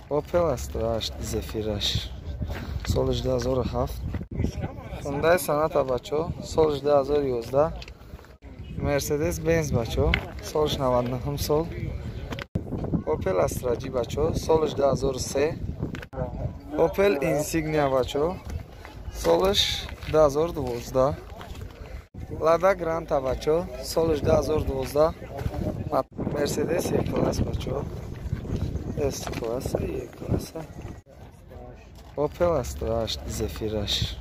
Opel Astra H Zefirash солиш 2007. Hyundai Sonata бачо солиш 2011. Mercedes Benz бачо солиш 99 сол. Opel Astra G бачо солиш 2003. Opel Insignia бачо солиш 2012. Lada Granta бачо солиш 2012. Mercedes E-класс бачо S-класса E-класса. Opel Astra H Zefirash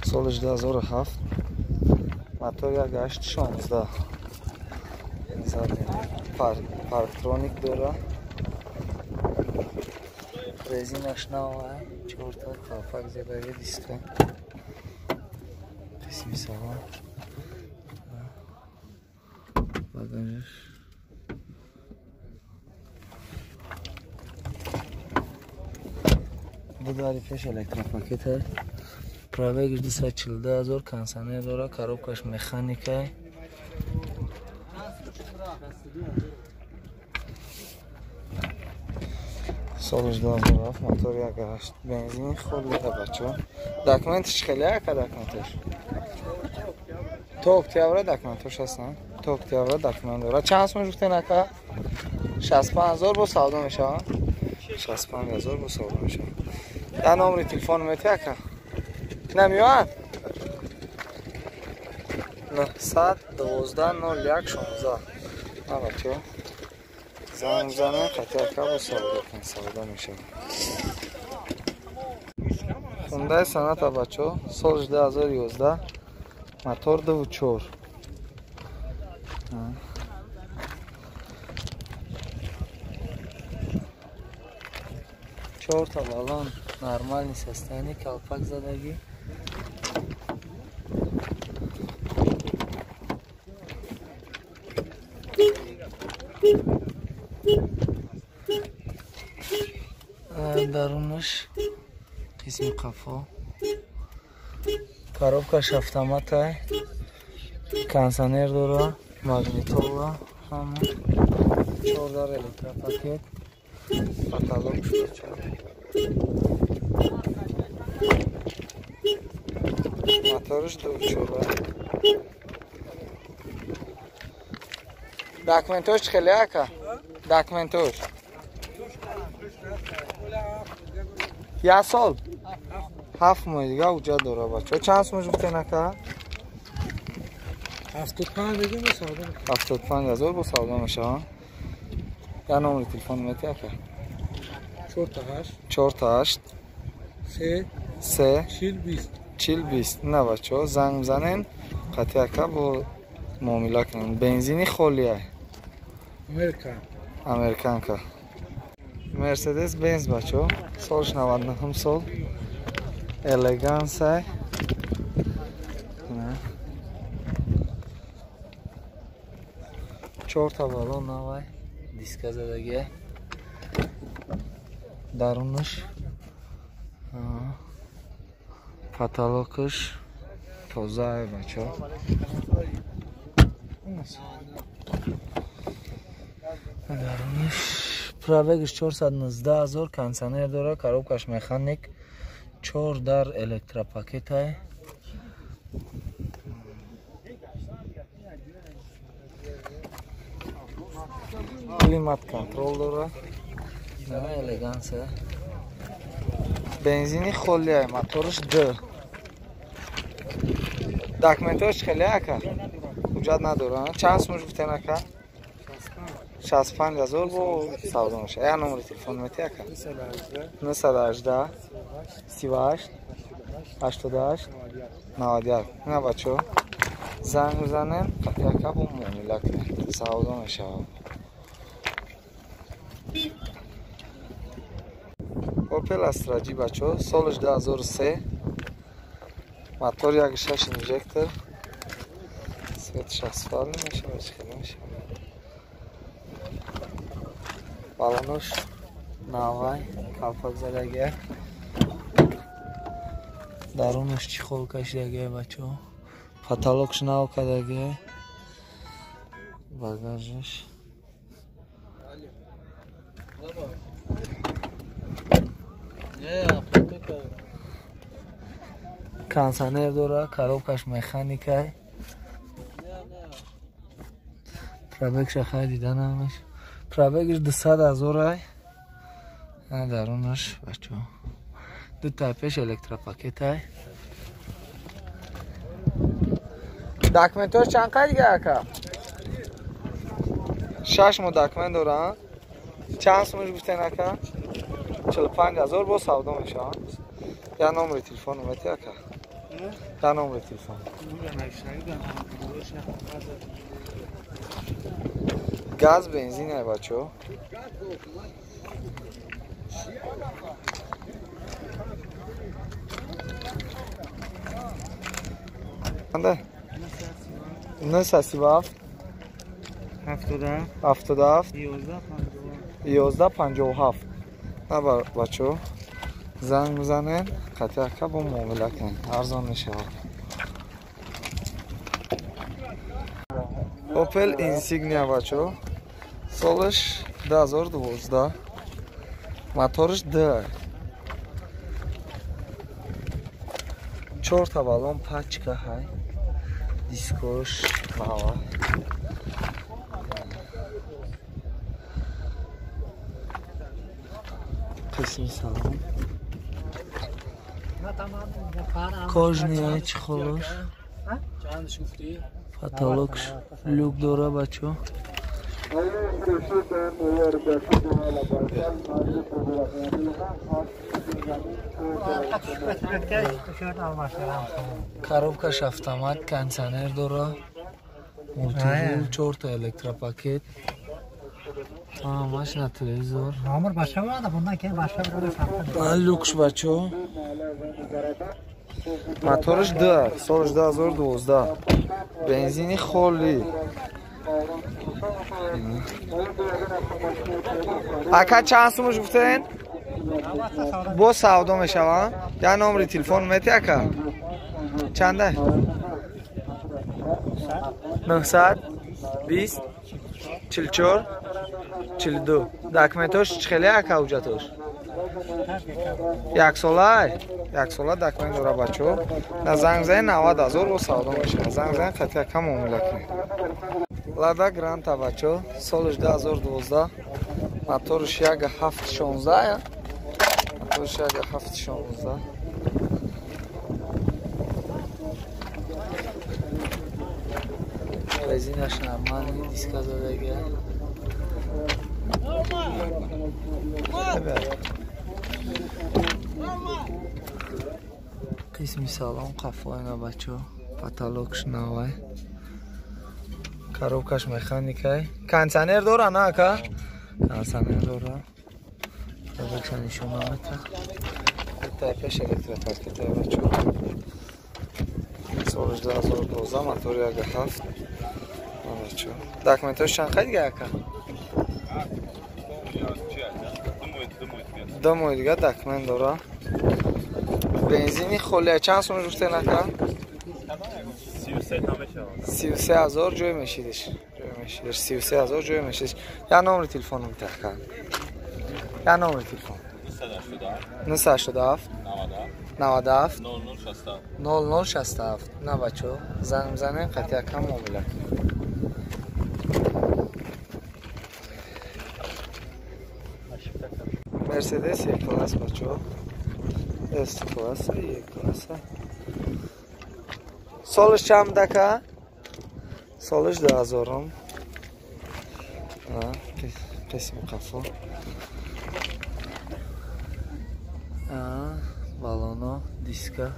солиш 2007. Мотор 1.8 16. Парктроник дора. Резинаш нава, чорта калпак задаги диска. Қисми салон. Багажаш. Ду дари пеш электропакет. Пробегаш 242 000, кондиционер дора, коробкаш механика. Солиш 2007, мотор 1.8, бензин холида бачо. Документиш хеле ака документаш. То октябра документош ҳастанд. То октябра документ дора. Чанд сум гуфтен ака? 65000 бо савдо мешавад. 65000 бо савдо мешавад. Я номери телефон мети ака? Намеояд? 912 01 16. На бачо. Занг занем, хати ака бо савдо кун, савдо мешавад. Hyundai Sonata бачо, солиш 2011, мотор 2.4. Чорта баллон нормальный состояние, колпак задаги. Дарунаш қисми қафо. Коробкаш автоматай, кондиционер дора, магнитола, ҳама. Чор дар электропакет, потолок бачо. Моториш 2.4. Документош хеле ака? Документош. Я сол? 7 моҳ дига уҷа дора бачо. Чанд сум гуфтен ака? 75 000 бо савдо мешавад. Я номери телефон мети ака? 4 8 3 3 40 40 20. На бачо, занг бизанен, қати ака бо муомила кунем. Бензини холия. Америка. Американка. Mercedes Benz бачо, солиш 99 сол. Элегансай. Чорта баллон навай, диска задаги. Дарунаш потолокаш тоза бачо. Дарунаш пробегаш 419 000, кондиционер дора, коробкаш механик, 4 дар электропакетай. Климат контрол дора. Элегансия. Бензини холия, моторш Д. Документош хеле ака? Ҳуҷҷат надора. Чанд сум гуфтен ака? 65 000 бо савдо мешавад. Я номери телефон мети ака? 918 38 88 91. На бачо, занг бизанем, қати ака бо муомила кунем. Савдо мешавад. Opel Astra G бачо, солиш 2003, мотор 1.6 инжектор, светш асфальт мешавад, хеле мешавад. Балонош навай, калпак задаги. Дарунаш чехол кашидаги бачо. Потолокш нав кадаги. Багажаш. Кондиционер дора, коробкаш механикай. Пробегша хай дида намеш. Пробегш 200,000 ай. На дарунаш бачо. Ду та пеш электропакет ай. Документош чанд қай дига ака? 6 моҳ документ дора. Чанд сумаш гуфтен ака? 45,000 бо савдо мешавад. Я номери телефон мети ака? Я номери телефон. Газ бензин ай бачо. Анда 937 77 11 57. На бачо занг бизанем, қатъи ака бо муомила кунем, арзон мешавад. Opel Insignia бачо, солаш 2012, моторш Д. 4 та баллон пачка ҳай, дискош нава. Қисми салон. Кожный чехолош. Потолокш люк дора бачо. Коробкаш автомат, кондиционер дора, мультирул, 4 та электропакет. Машина телевизор. Номер başka var da bundan keyin başka bir farklı. Люкс бачо. Моторш Д, солш 2012. Бензини холи. Ака чанд сумаш гуфтен? Бо савдо мешавад. Я номери телефон мети ака? Чанда? 920 44 42. Документош чӣ хеле ака ҳуҷҷатош? Як сола? Як сола документ дора бачо. На занг зани 90,000 бо савдо мешавад. Занг зани қатъи ака муомила кунед. Лада Гранта бачо, солш 2012, моторш 1.716, моторш 1.716. Резинаш нормальный, диска задага. Қисми салон қафоина бачо, потолокш навай. Коробкаш механикай. Кондиционер дора на ака? Кондиционер дора. Коробкаша нишона мета. Тай пеш электропакет бачо. Солш 2012, мотор 1.7. Бачо. Документош чанд қай дига ака? 2 моҳ дига документ дора. Бензини холия чанд сум гуфтен ака? 33,000 ҷой мешидиш. Ҷой мешидиш. 33,000 ҷой мешидиш. Я номери телефоном ака. Я номери телефон. 987 97 0067. На бачо, занг бизанем, қатъи ака муомила кунем. Мерседес Е-класс бачо. С-класс, Е-класс. Солш чанд ака? Солш 2000. Қисми қафо. Балоно, диска.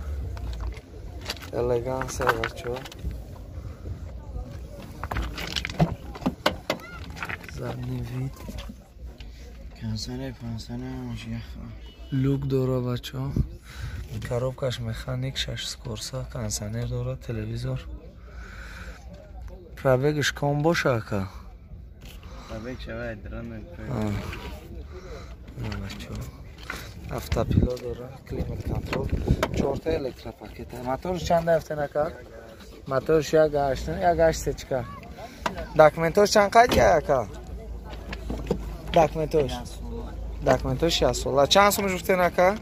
Элегансия бачо. Задний вид. Люк дора бачо. Коробкаш механик, 6 скорса, кондиционер дора, телевизор. Пробегш ком боша ака? Пробег шавад, дрон. Бачо. Автопилот дора, климат контрол, 4 та электропакет. Мотор чанд дафтен ака? Моторш 1.8, 1.8 чка. Документош чанд қайд ака? Документош. Документош 6 сола. Чанд сум гуфтен ака?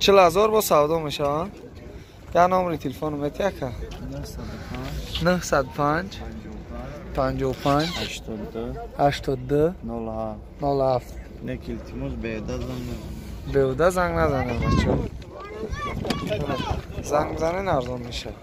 40,000 бо савдо мешаванд. Я номери телефон мети ака? 905 55 82 82 07 07. Не, илтимос, беда занг. Беуда занг назанем, бачо. Занг бизанен, арзон мешавад.